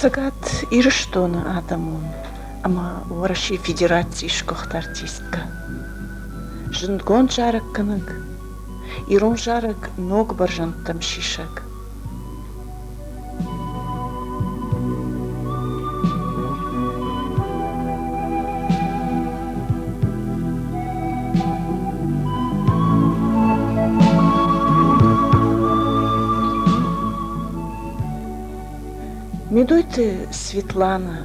Цӕгат Ирыстоны адӕмон ӕмӕ Уӕрӕсейы Федерацийы сгуыхт артисткӕ, зындгонд зарӕггӕнӕг, ирон зарӕг ног бӕрзӕндтӕм сисӕг. Медойты Светланӕ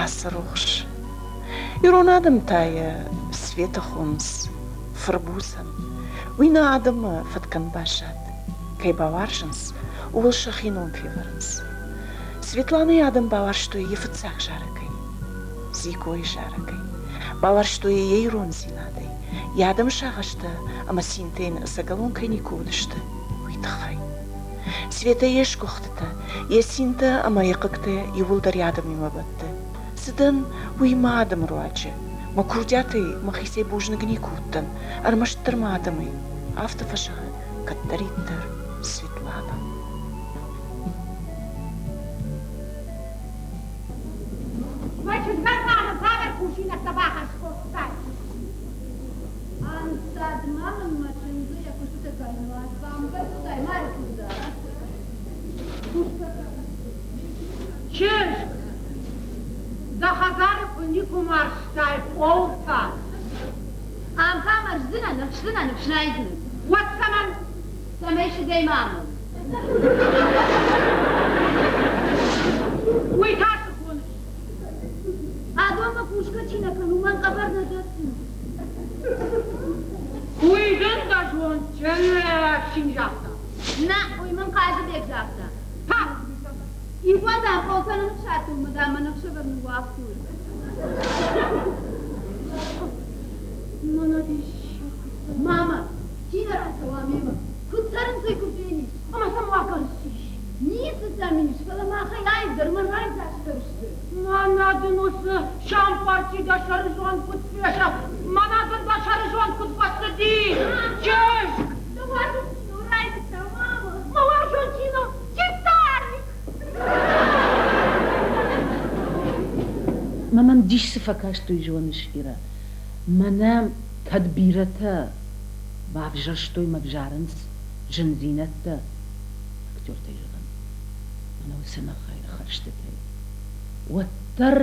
Ацырухс. Ирон адӕм та йӕ Светы хонынц фырбуцӕн. Уый нӕ адӕмы фыдгӕн баззад. Кӕй бауарзынц, ууыл сӕхи ном февӕрынц. Светланӕйы адӕм бауарзтой йӕ фыццаг зарӕгӕй, Дзигойы зарӕгӕй. Бауарзтой йӕ ирондзинадӕй, йӕ адӕмы сагъӕстӕ ӕмӕ цинтӕ йын ӕцӕгӕлон кӕй никуы уыдысты, уый тыххӕй. Светӕ йе сгуыхтытӕ, йӕ цинтӕ ӕмӕ йӕ хъыгтӕ иууылдӕр йӕ адӕмимӕ бӕтты. Цы дӕн, уый мӕ адӕмы руаджы. Мӕ курдиатӕй мӕхицӕй бузныг никуы уыдтӕн, ӕрмӕстдӕр мӕ адӕмӕй. Афтӕ фӕзӕгъы кӕддӕриддӕр Светланӕ. Мӕ чызгӕн ма мын цавӕр кусинӕгтӕ бахӕс кодтай? Ӕнцад ма мын мӕ чындзы йӕ куыстытӕ кӕнын уадз, бамбӕрстай, ма рцыдӕ. Чызг, дӕ хӕдзары куы никуы марзтай пъолтӕ. Ам та мӕрздзынӕн, ӕхсдзынӕн, ӕфснайдзынӕн. Уӕд цӕмӕн? Цӕмӕй сыдӕй ма амӕлон. Уый та цы хоныс? Адонмӕ кусгӕ чи нӕ кӕны, уымӕн къӕбӕр нӕ дӕттынц. Уый дын дӕ зондджын ӕфсин загъта. Нӕ, уый мын Хъазыбег загъта. Ха! Иуӕд ам пъолтӕ ныфсадтон мӕ дам мӕ ӕхсӕвӕр ныууагътой. Мӕнӕ диссаг. Мама, чи нӕ рацӕуа мемӕ? Куыд цӕрынц, уый куы фенис. Ӕмӕ сӕм уагӕр ссис. Ницы сӕм ис, фӕлӕ махӕй аивдӕр мӕ райдзастдӕр сты. Мӕнӕ дын уыцы сӕмпӕрчъи дӕ сӕрызонд куыд фесӕфт, мӕнӕ дын дӕ сӕрызонд куыд фӕцыди, чызг! Дӕ уарзон кино райдыдта, мама. Мӕ уарзон кино Титаник! Мӕ мӕм дис цы фӕкаст, уый зоныс, Ирӕ? Мӕнӕ кӕд бирӕтӕ бавзӕрстой мӕ взарынц зындзинӕдтӕ, актертӕй зӕгъын, мӕнӕ уыцы ӕнӕхайыры хӕстытӕй, уӕддӕр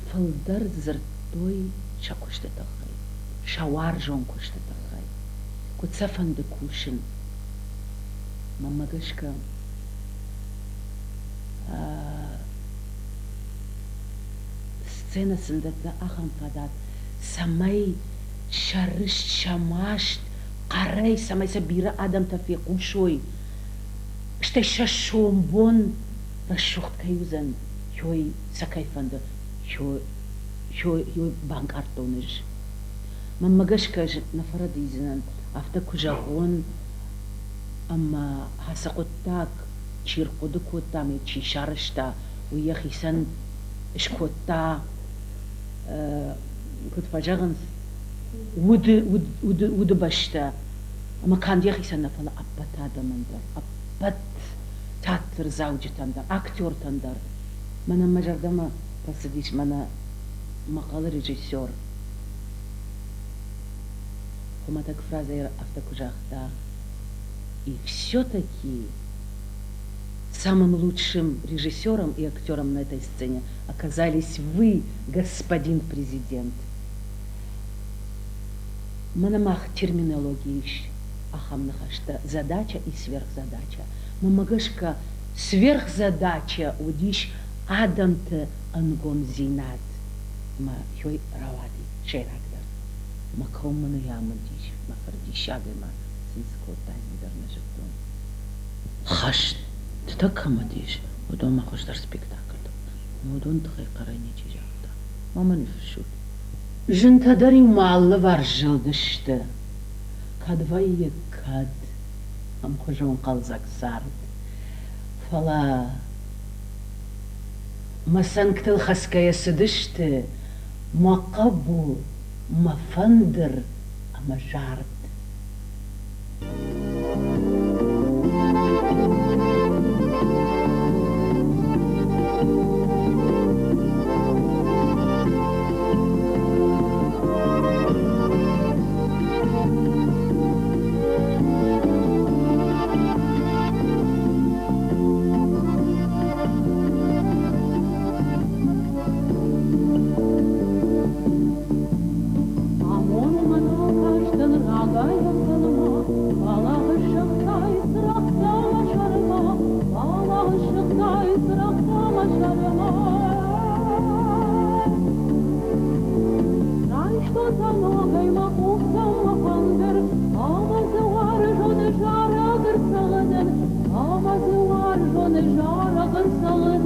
фылдӕр дзырдтой сӕ куысты тыххӕй, сӕ уарзон куысты тыххӕй, куыд сӕ фӕнды кусын. Мӕнмӕ гӕсгӕ, сценӕ сын дӕтты ахӕм фадат, цӕмӕй сӕ рыст, сӕ маст хъӕрӕй, цӕмӕй сӕ бирӕ адӕмтӕ фехъусой, стӕй сӕ сомбон рӕсугъд кӕй уыдзӕн, уый сӕ кӕй фӕнды, уый банкъардтон ӕз. Мӕнмӕ гӕсгӕ ӕз нӕ фӕрӕдийдзынӕн, афтӕ куы зӕгъон, ӕмӕ ацы хъуыддаг чи рхъуыды кодта ӕмӕ чи сарӕзта, уый йӕхицӕн скодта, куыд фӕзӕгъынц, уды бӕстӕ. Ӕмӕ канд йӕхицӕн нӕ, фӕлӕ ӕппӕт адӕмӕн дӕр, ӕппӕт театрдзауджытӕн дӕр, актертӕн дӕр. Мӕнӕн мӕ зӕрдӕмӕ фӕцыдис мӕнӕ мӕхъӕлы режиссер хуымӕтӕг фразӕйы афтӕ куы загъта: И все-таки самым лучшим режиссером и актером на этой сцене оказались вы, господин президент. Мӕнӕ мах терминологийы ис ахӕм ныхӕстӕ задача и сверхзадача. Мӕнмӕ гӕсгӕ, сверхзадача уыдис адӕмты ӕнгомдзинад ӕмӕ уый рауади сӕйрагдӕр. Мӕ кӕуын мын амындис, мӕ фырдиссагӕй ма сын цы кодтаин, уый дӕр нӕ зыдтон. Хӕстытӕ кӕм уыдис, уыдонмӕ хуыздӕр спектакльтӕ ӕмӕ уыдон тыххӕй хъӕрӕй ничи загъта. Ма мӕ ныффыссут. Зынтӕ дӕр-иу мӕ алыварс зылдысты. Кӕд вӕййы, кӕд ӕмхуызон хъӕлдзӕг цард. Фӕлӕ мӕ цӕнгтыл хӕцгӕйӕ цыдысты мӕ хъӕбул, мӕ фӕндыр ӕмӕ зард.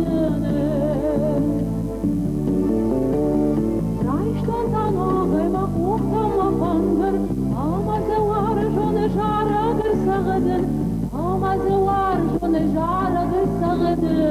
ӕрцӕгъдын. Райстон та ногӕй мӕ къухтӕм мӕ фӕндыр ӕмӕ дзы уарзон зарӕг ӕрцӕгъдын, ӕмӕ дзы уарзон зарӕг ӕрцӕгъдын.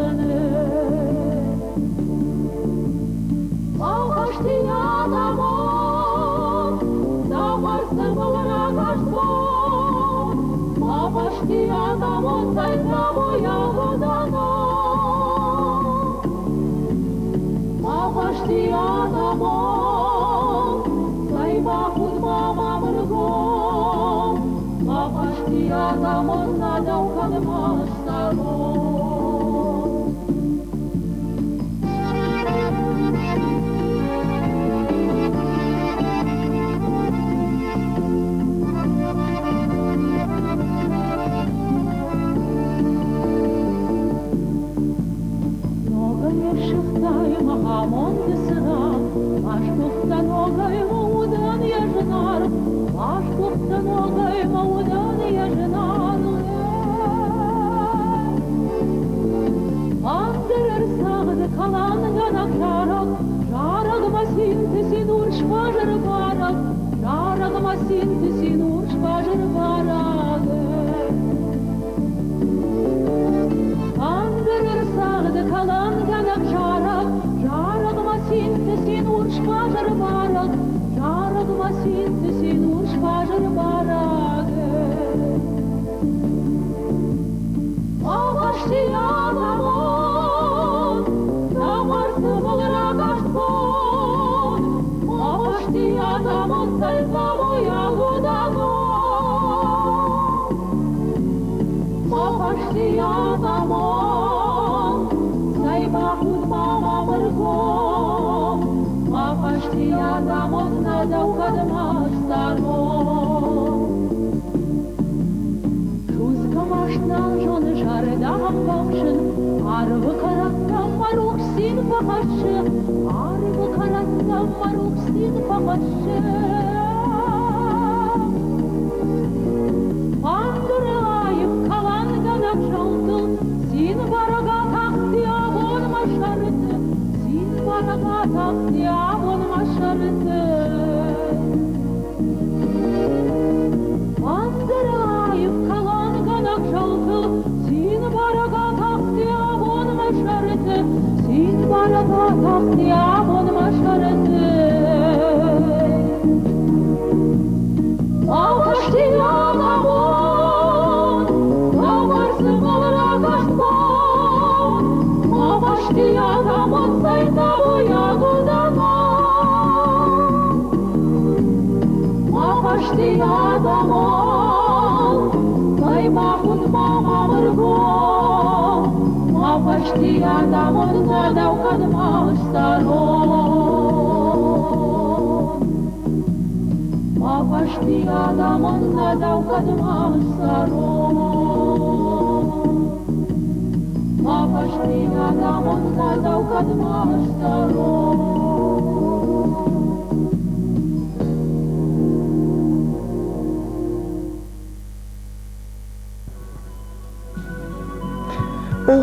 О,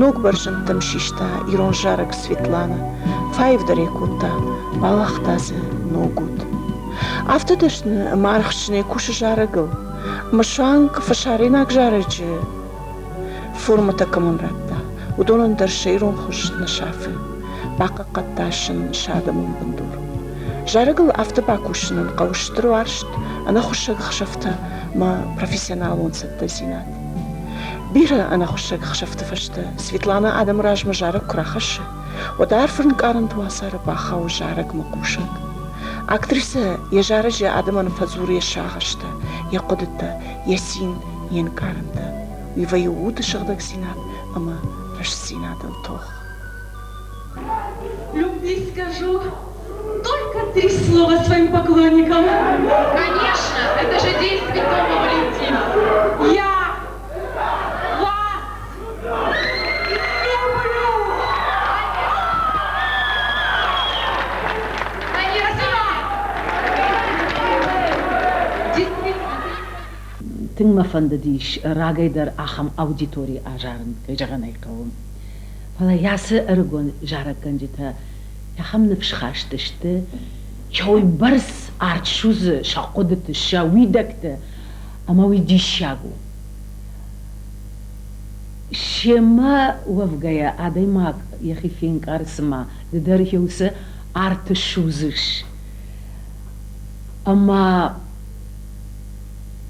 ног бӕрзӕндтӕм систа ирон зарӕг Светлана, фӕаивдӕр ӕй кодта, бауагъта дзы ног уд. Афтӕ дӕсны ӕмӕ арӕхстджынӕй кусы зарӕгыл, ӕмӕ суанг фӕсарӕйнаг зарӕджы формӕтӕ кӕмӕн радта, уыдонӕн дӕр сӕ ирон хуыз нӕ сафы, бахъахъхъӕдта сын сӕ адӕмон бындур. Зарӕгыл афтӕ бакусынӕн хъӕуы стыр уарзт, ӕнӕхуыссӕг ӕхсӕвтӕ ӕмӕ профессионалон цӕттӕдзинад. Бирӕ ӕнӕхуыссӕг ӕхсӕвты фӕстӕ Светланӕ адӕмы размӕ зарӕг куы рахӕссы, уӕд арф ӕнкъарӕнты уацары бахауы зарӕгмӕ хъусӕг. Актрисӕ йӕ зарӕджы адӕмӕн фӕдзуры йӕ сагъӕстӕ, йӕ хъуыдытӕ, йӕ цин, йе нкъарӕнтӕ. Уый вӕййы уды сыгъдӕгдзинад ӕмӕ рӕстдзинадыл тох. Любви скажу только три слова своим поклонникам. Конечно, это же день Святого Валентина. Я вас люблю! Конечно. Действительно. Тынг мӕ фӕндыдис рагӕй дӕр ахӕм аудитори азарын, кӕй зӕгъын ӕй хъӕуы. Фӕлӕ ацы ӕрыгон зарӕггӕнджытӕ ахӕм ныфсхаст сты, уыйбӕрц арт судзы сӕ хъуыдыты, сӕ уидӕгты, ӕмӕ уый диссаг у. Семӕ уӕвгӕйӕ адӕймаг йӕхи фенкъары, цыма ды дӕр уыцы арты судзыс. Ӕмӕ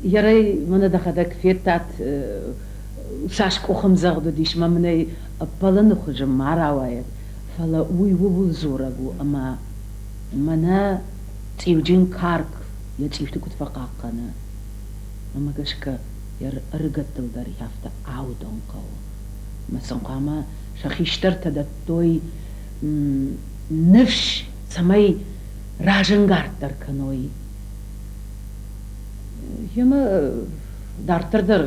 Ерӕй мӕнӕ дӕхӕдӕг федтат, цас къухӕмдзӕгъд уыдис мӕ мын ӕй ӕппӕлыны хуызы ма рауайӕд, фӕлӕ уый ууыл дзурӕг у, ӕмӕ мӕнӕ цъиуджын карк йӕ цъиуты куыд фӕхъахъхъӕны, уымӕ гӕсгӕ йӕ ӕрыгӕттыл дӕр афтӕ аудын хъӕуы. Ӕмӕ сын хъуамӕ сӕ хистӕртӕ дӕттой ныфс, цӕмӕй разӕнгарддӕр кӕной. Гъемӕ дарддӕр дӕр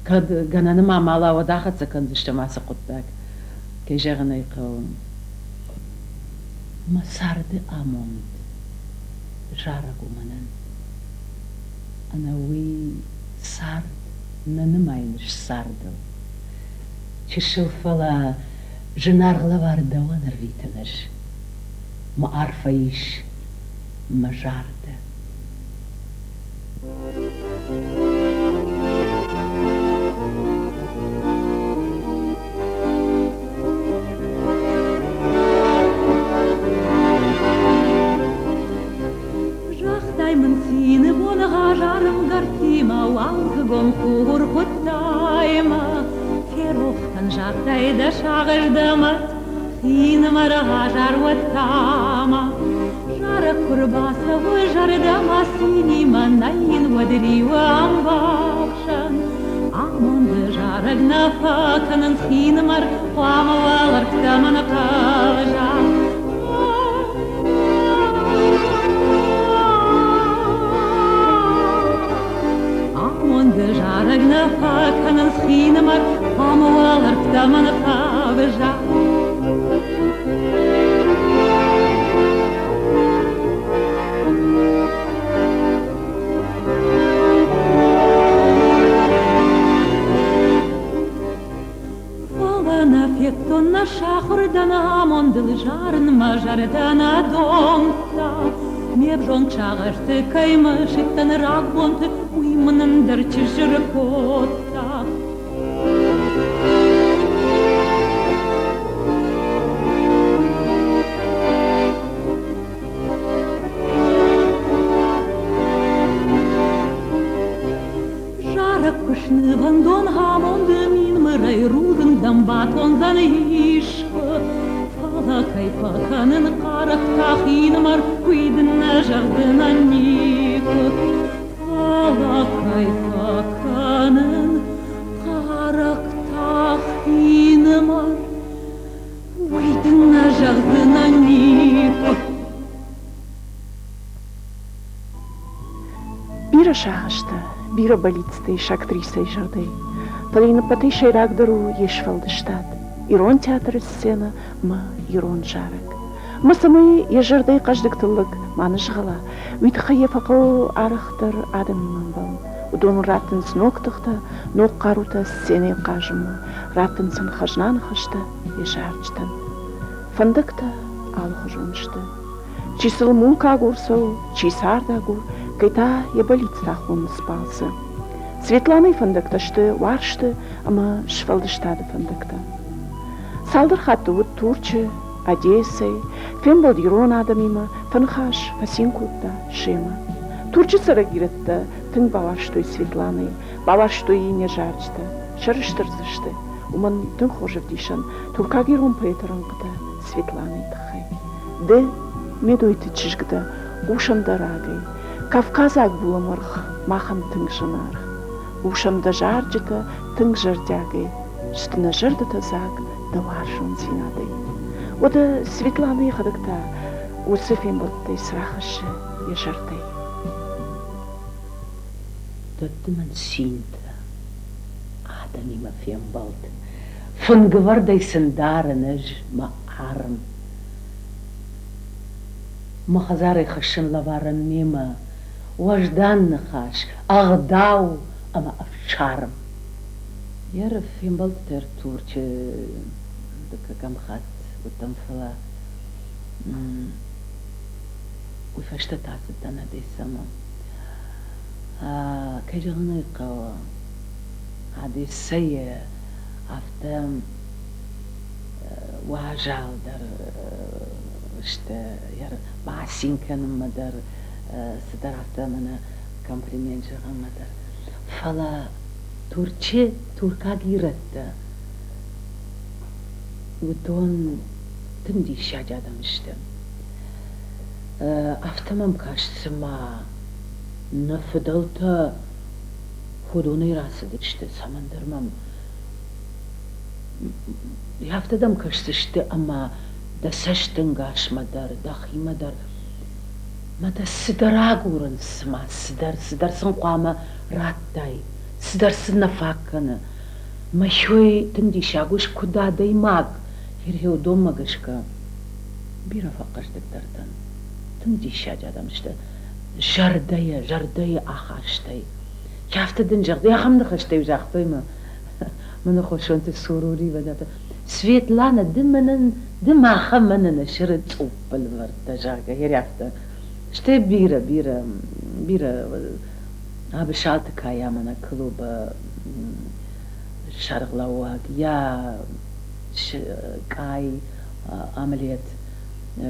кӕд гӕнӕны ма мӕла, уӕд ахӕццӕ кӕндзыстӕм ацы хъуыддаг, кӕй зӕгъын ӕй хъӕуы. Мӕ царды амонд зарӕг у мӕнӕн. Ӕнӕ уый цард нӕ нымайын цардыл. Чысыл, фӕлӕ зынаргъ лӕвар дӕуӕн ӕрвитын ӕз. Мӕ арфӕ ис мӕ зӕрдӕ. Загътай мын цины бон хъазар ӕмгӕрттимӕ уалдзыгон хур хуыдтай мӕ. Ферох кӕн, загътай дӕ сагъӕс дӕ мӕт, хинымӕр хъазар уӕд та ма. Зарӕг куы рбацӕуы зӕрдӕмӕ цинимӕ, нӕй йын уӕд риуы ӕмбӕхсӕн. Амонды зарӕг нӕ фӕкӕнынц хинымӕр, хъуамӕ уӕлӕрвтӕм ӕнхъӕлза. Амонды зарӕг нӕ фӕкӕнынц хинымӕр, хъуамӕ уӕлӕрвтӕм ӕнхъӕлза. Фӕлӕ нӕ федтон, нӕ сахуыр дӕн амондыл зарын мӕ зӕрдӕ нӕ домдта. Ме взонг сагъӕсты кӕй мысыдтӕн рагбонты, уый мын ӕндӕр чызджы кодта. Зарӕг куы снывӕндон амонды мин мырӕй рудзынг батондзӕн искуы. Фӕлӕ кӕй фӕкӕнын хъарӕг та хинымӕр, уый дын нӕ зӕгъдзынӕн никуы. Фӕлӕ кӕй фӕкӕнын хъарӕг та хинымӕр, уый дын нӕ зӕгъдзынӕн никуы. Бирӕ сагъӕстӕ, бирӕ бӕллицтӕ ис актрисӕйы зӕрдӕйы, фӕлӕ йын ӕппӕтӕй сӕйрагдӕр у йе сфӕлдыстад, ирон театры сценӕ ӕмӕ ирон зарӕг. Ӕмӕ цӕмӕй йӕ зӕрдӕйы хъӕздыг тыллӕг ма нызгъӕла, уый тыххӕй йӕ фӕхъӕуы арӕхдӕр адӕмимӕ ӕмбӕлын. Уыдон раттынц ног тыхтӕ, ног хъарутӕ сценӕйы хъазынмӕ, раттынц ын хӕзна ныхӕстӕ йӕ зарджытӕн. Фӕндӕгтӕ алыхуызон сты. Чи сыл мулкагур цӕуы, чи цардагур, кӕй та йӕ бӕллицтӕ хонынц балцы. Светланайы фӕндӕгтӕ сты уарзты ӕмӕ сфӕлдыстады фӕндӕгтӕ. Цалдӕр хатты уыд Турчы, Одессӕйы, фембӕлд ирон адӕмимӕ, фӕныхас, фӕцин кодта семӕ. Турчы цӕрӕг ирӕттӕ тынг бауарзтой Светланайы, бауарзтой йын йӕ зарджытӕ, сӕрыстыр дзы сты. Уымӕн тынг хорз ӕвдисӕн туркаг ирон поэты рӕнхъытӕ Светланайы тыххӕй. Ды, Медойты чызг дӕ, хъусӕм дӕ рагӕй. Кавказаг булӕмӕргъ махӕн тынг зынаргъ. Хъусӕм дӕ зарджытӕ тынг зӕрдиагӕй, сты нӕ зӕрдӕтӕ дзаг дӕ уарзондзинадӕй. Уӕдӕ Светланӕ йӕхӕдӕг та уыцы фембӕлдтӕй цы рахӕссы йӕ зӕрдӕйы? Дӕтты мын цинтӕ, адӕмимӕ фембӕлд. Фынгвӕрдӕй сын дарын ӕз мӕ арм. Мӕ хӕдзарӕй хӕссын лӕварӕн мемӕ уӕздан ныхас, ӕгъдау ӕмӕ ӕфсарм. Йе фембӕлдтӕ Турчы Дыккӕгӕм хатт уыдтӕн, фӕлӕ уый фӕстӕ та ацыдтӕн Одессӕмӕ. Кӕй зӕгъын ӕй хъӕуы, Одессӕйы афтӕ уазал дӕр сты, бацин кӕнынмӕ дӕр цыдӕр афтӕ мӕнӕ комплимент зӕгъынмӕ дӕр. Фӕлӕ Турчы туркаг ирӕттӕ уыдон тынг диссаджы адӕм сты. Афтӕ мӕм каст, цыма нӕ фыдӕлтӕ уыдонӕй рацыдысты, цӕмӕндӕр мӕм афтӕ дӕм кӕсдзысты ӕмӕ дӕ цӕстӕнгасмӕ дӕр, дӕхимӕ дӕр мӕ дӕ цыдӕр агурынц, цыма цыдӕр, цыдӕр сын хъуамӕ радтай, цыдӕр сын нӕ фаг кӕны. Мӕхёй тынг диссаг ус куыд адӕймаг, Хирхеудонмӕ гӕсгӕ бирӕ фӕхъӕздыгдӕр дӕн. Тынг диссаджы адӕм сты. Зӕрдӕйӕ, зӕрдӕйы ахастӕй. Афтӕ дын зӕгъ, ахӕм ныхӕстӕ-иу загътой мӕ мӕнӕ Сурури афтӕ Светлана, ды мӕнӕн, ды махӕн мӕнӕн сыры цъуппыл вӕрдтӕ, зӕгъгӕ, гъер афтӕ. Стӕй бирӕ, бирӕ, бирӕ Абысалты Кая мӕнӕ клубы сӕргълӕууӕг, йӕ къай Амлет,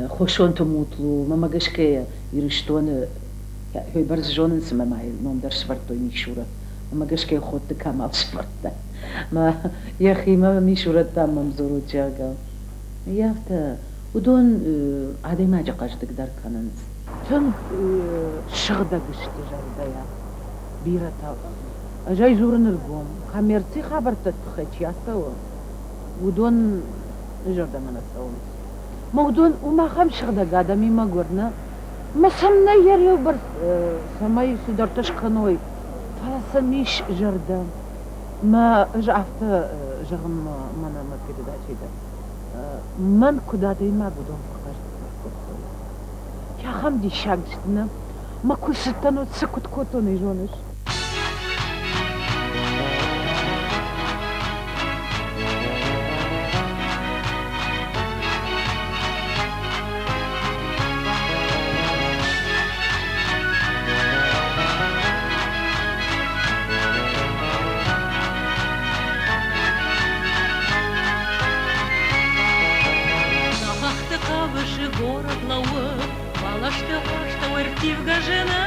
Хосонты Мутлу, мӕмӕ гӕсгӕ Ирыстоны бӕрц зонынц ӕмӕ ма йыл ном дӕр сӕвӕрдтой Мисурӕт. Мӕмӕ гӕсгӕ Ходты Камал сӕвӕрдта. Мӕ йӕхимӕ Мисурӕттӕм мӕм дзурут, зӕгъгӕ. Афтӕ уыдон адӕймаджы хъӕздыгдӕр кӕнынц. Тынг сыгъдӕг сты зӕрдӕйӕ бирӕтӕ. Ӕз ӕй дзурын ӕргом, коммерцийы хабӕртты тыххӕй чи ацӕуы, уыдон зӕрдӕмӕ нӕ цӕуынц. Мӕ уыдон уым ахӕм сыгъдӕг адӕмимӕ гуырны, мӕ сӕм нӕй йӕ реубӕрц, цӕмӕй цыдӕртӕ скӕной, фӕлӕ сӕм ис зӕрдӕ. Мӕ ӕз афтӕ зӕгъын мӕнӕ мӕ передачӕйы дӕр. Мӕн куыд адӕймаг уыдон фӕхъӕздыгдӕр кодтой. Ахӕм диссаг сты, нӕ? Мӕ куы цыдтӕн, уӕд цы куыд кодтон, уый зоныс? Хӕхты хъӕбысы горӕт лӕууы, бӕлӕсты астӕу ӕрттивгӕ зыны,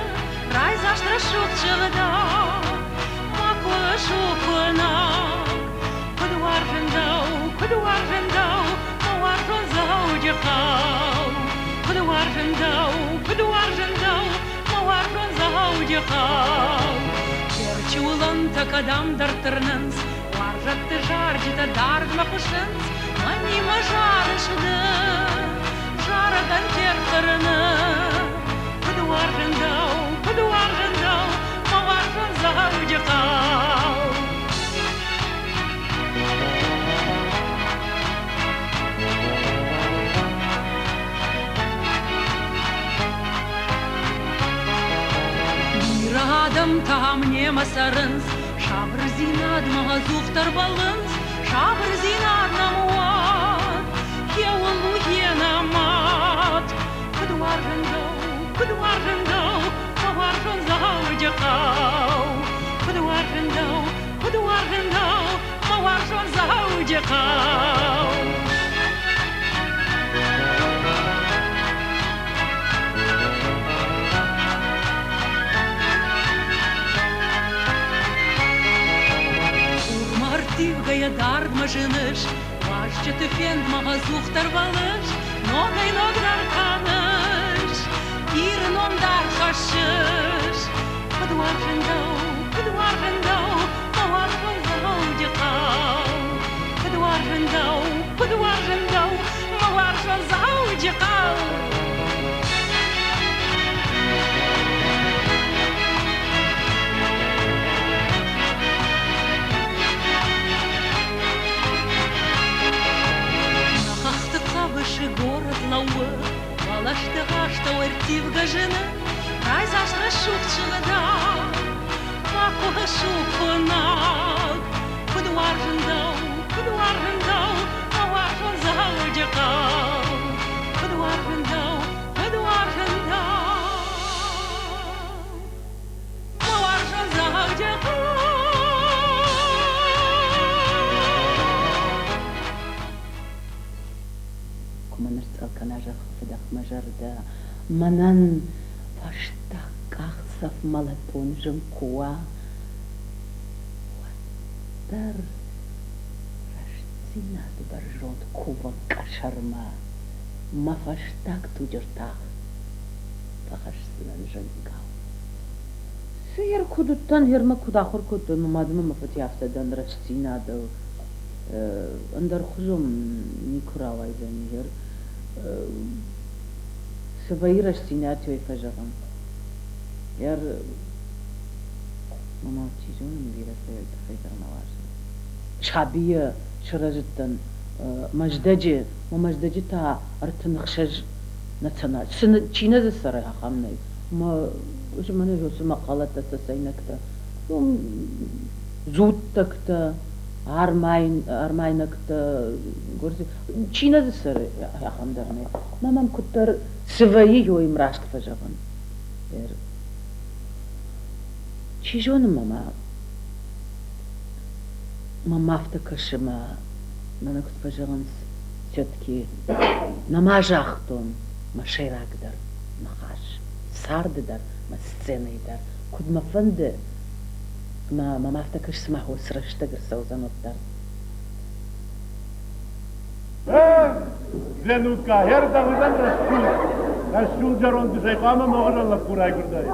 райдзаст рӕсугъд сыгъдӕг. Макуы сукуынӕг, куыд уарзын дӕу, куыд уарзын дӕу, мӕ уарзон Дзӕуджыхъӕу. Куыд уарзын дӕу, куыд уарзын дӕу, мӕ уарзон Дзӕуджыхъӕу. Терчы уылӕнтӕ кӕдӕмдӕр тырнынц, уарзӕтты зарджытӕ дардмӕ хъуысынц, мӕнимӕ зарыс ды, зарӕгӕн Терк тырны. Куыд уарзын дӕу, куыд уарзын дӕу, мӕ уарзон Дзӕуджыхъӕу. Бирӕ адӕмтӕ ам немӕ цӕрынц, сабырдзинадмӕ ӕдзухдӕр бӕллынц, сабырдзинад нӕм уӕд, кӕуыл у йе нӕмӕт. Куыд уарзын дӕу, куыд уарзын дӕу, мӕ уарзон Дзӕуджыхъӕу. Куыд уарзын дӕу, куыд уарзын дӕу, мӕ уарзон Дзӕуджыхъӕу. Хурмӕ ӕрттивгӕйӕ дардмӕ зыныс, уазджыты фендмӕ ӕдзухдӕр бӕллыс, ногӕй-ногдӕр кӕныс, Иры ном дӕр хӕссыс. Куыд уарзын дӕу, куыд уарзын дӕу, мӕ уарзон Дзӕуджыхъӕу. Куыд уарзын дӕу, куыд уарзын дӕу, мӕ уарзон Дзӕуджыхъӕу. Нӕ хӕхты хъӕбысы горӕт лӕууы, бӕлӕсты астӕу ӕрттивгӕ зыны, райдзаст рӕсугъд сыгъдӕг. Макуы сукуынӕг. фыдӕх мӕ зӕрдӕ. Мӕнӕн фӕстаг къахдзӕф мӕлӕтон зын куы уа, уӕддӕр рӕстдзинады бӕрзонд кувӕг къӕсӕрмӕ мӕ фӕстаг туджы ртах фӕхӕсдзынӕн зынгау. Цы йер куыд уыдтӕн, йермӕ куыд ахуыр кодтон, мӕ мадмӕ мӕ фыд афтӕ дӕн рӕстдзинадыл. Ӕндӕрхуызон никуы рауайдзӕни йер. Цы вӕййы рӕстдзинадӕй фӕзӕгъӕм. Йер мӕ мад чи зоны, бирӕтӕ йӕ тыххӕй дӕр нӕ уарзынц. Сабийӕ сырӕзыдтӕн Мӕздӕджы, мӕ Мӕздӕджы та 36 националь. Цы чи нӕ дзы цӕры, ахӕм нӕй. Мӕ мӕнӕ уыцы мӕхъхъӕлӕттӕ, цӕцӕйнӕгтӕ, дзуттӕгтӕ, армайнӕгтӕ, гуырдзы. Чи нӕ дзы цӕры, ахӕм дӕр нӕй. Мӕ мӕм куыддӕр цы вӕййы, йой раст фӕзӕгъын. Чи зоны мӕ ма мӕм афтӕ кӕсы мӕ мӕнӕ куыд фӕзӕгъынц, все-таки нӕма загътон мӕ сӕйрагдӕр ныхас царды дӕр мӕ сценӕйы дӕр. Куыд мӕ фӕнды, ӕмӕ мӕм афтӕ кӕсы, цыма цы рӕстӕг ӕрцӕудзӕн, уӕддӕр. Зенукка, ӕрдӕгъуызӕн рӕсугъд, рӕсугъд зӕронд усӕй хъуамӕ могъызӕн лӕппу райгуырдаид.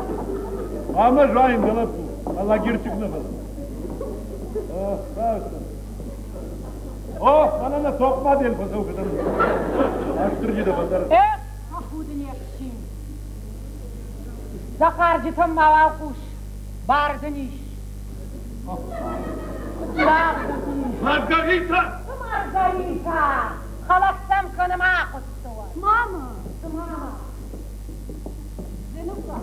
Хъуамӕ зуаин дӕ лӕппу, Алагирчик нӕ фӕлӕ. О, мӕнӕ нӕ тохмӕ дел фӕцӕугӕ дӕр. Астырджи дӕ фӕлдӕр. Эх, фӕхудын йе фсин. Дӕ хъарджытӕм мауал хъус, бар дын ис. Маргарита! Маргарита! Хӕлӕгтӕм кӕны ма ахъуыдты. Мама! Мама! Зенука,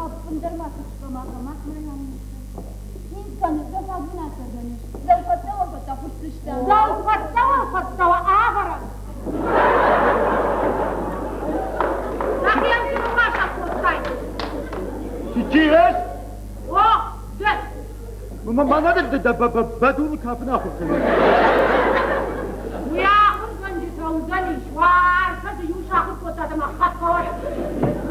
ӕппындӕр ма тыхс ма мах мӕнӕн Хин кӕныс, дӕ фаг бынат ис. Дӕу фӕцӕуа фӕттӕ хуысдзыстӕм. Дӕу фӕцӕуа фӕцӕуа ӕвӕрӕн. Нӕхиӕн цы ныхас кодтай? Чи ес? О, ды! Мӕнӕ дӕ бӕдулы кафын ахуыр кӕнын. Уый ахуыргӕнджытӕ уыдзӕнис, уартӕ дзы иу сахуыр кодтат ӕмӕ хӕдфӕуӕд.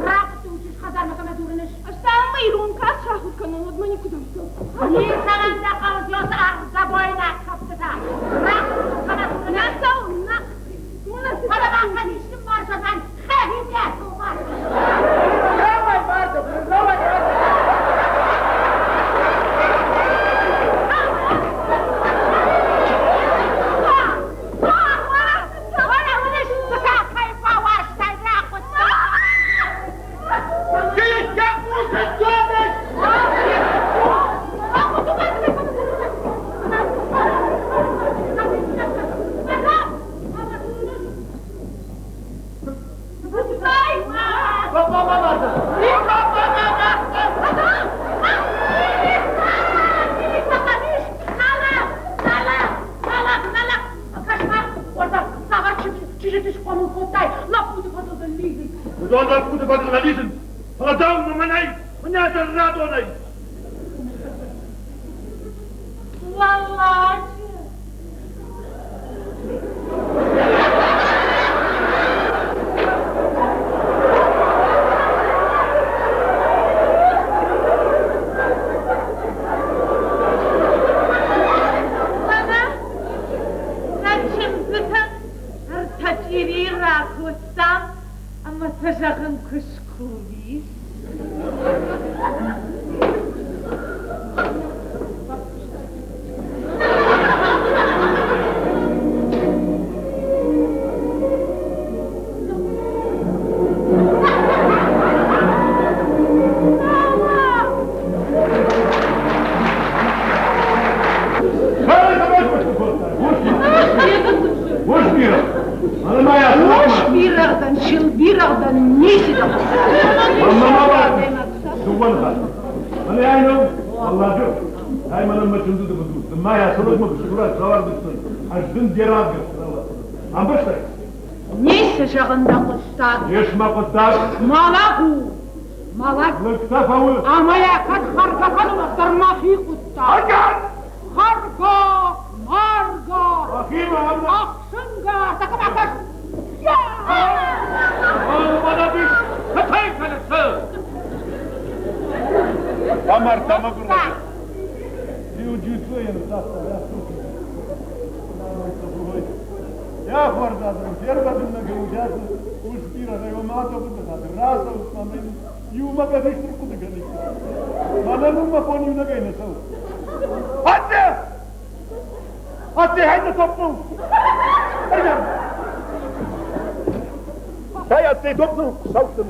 Рахъуыдты учис хӕдзармӕ кӕмӕ дзурыныс? Ӕз та ӕмӕ ирон кафт сахуыр кӕнон, уӕдмӕ никуыдӕм цӕуын. Ницӕмӕн дӕ хъӕуы дзёс ӕрдӕбойнаг кӕфтытӕ. Рахъуыдты кӕмӕ дзурыныс? Нӕ цӕуын, нӕ. Фӕлӕ махӕн исты марзӕгӕн хӕхи Давай, Марта, давай, Уыдон лӕппуты фӕдыл нӕ лидзынц, фӕлӕ дӕумӕ мӕнӕй, мӕнӕ дӕр радонӕй. Лалачы! Мӕнӕ нӕ чындзытӕн ӕртӕ чъирийы ракодтам ӕмӕ сӕ зӕгъын куы скувис. Ус бирӕгъдӕн, чил бирӕгъдӕн ницы Ницы зӕгъын дӕ хъуыддаг. Ес мӕ хъуыддаг. Мӕлӕг у. Мӕлӕг. Лӕгтӕ фӕуы. Ӕмӕ йӕ кӕд хӕргӕ кӕны, уӕддӕр мӕхи хъуыддаг. Хӕргӕ, маргӕ, ӕхсынгӕ, такамакас. Амардта мӕгуыр лӕджы. Дзиу-джуцойы ныццавта рӕсугъд. Йӕ хорз адӕм, фервӕзын нӕ гӕуджаты ус бирӕгъӕй омӕ адӕмы рацӕут ма мӕн иумӕ кӕд исты хъуыды кӕниккам. Мӕнӕн уым мӕ бон иунӕгӕй нӕ цӕуы. Атте! Атте, хӕйнӕ топпыл! Ӕйдӕм! Цӕй, атте топпыл! Саутты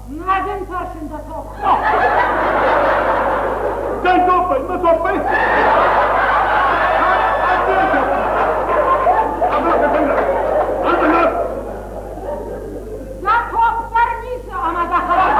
Нӕдӕн тӕрсын дӕ топп. Дӕй топпӕй, мӕ топпӕй! Дӕ топп дӕр ницы ӕмӕ дӕ хӕрӕг.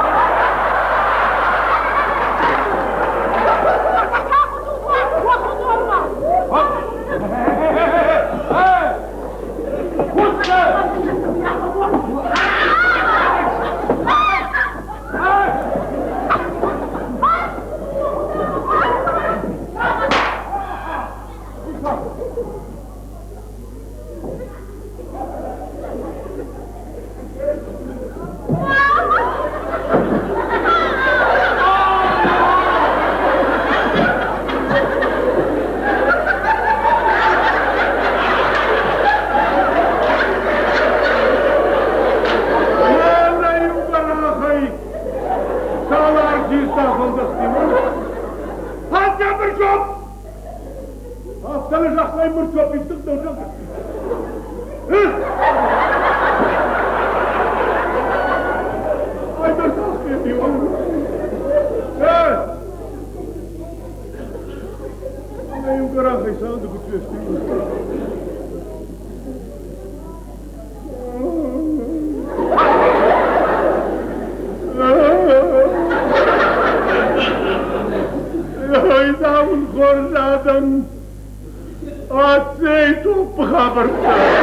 Хорз адӕм, Ацӕй топпы хабӕрттӕ.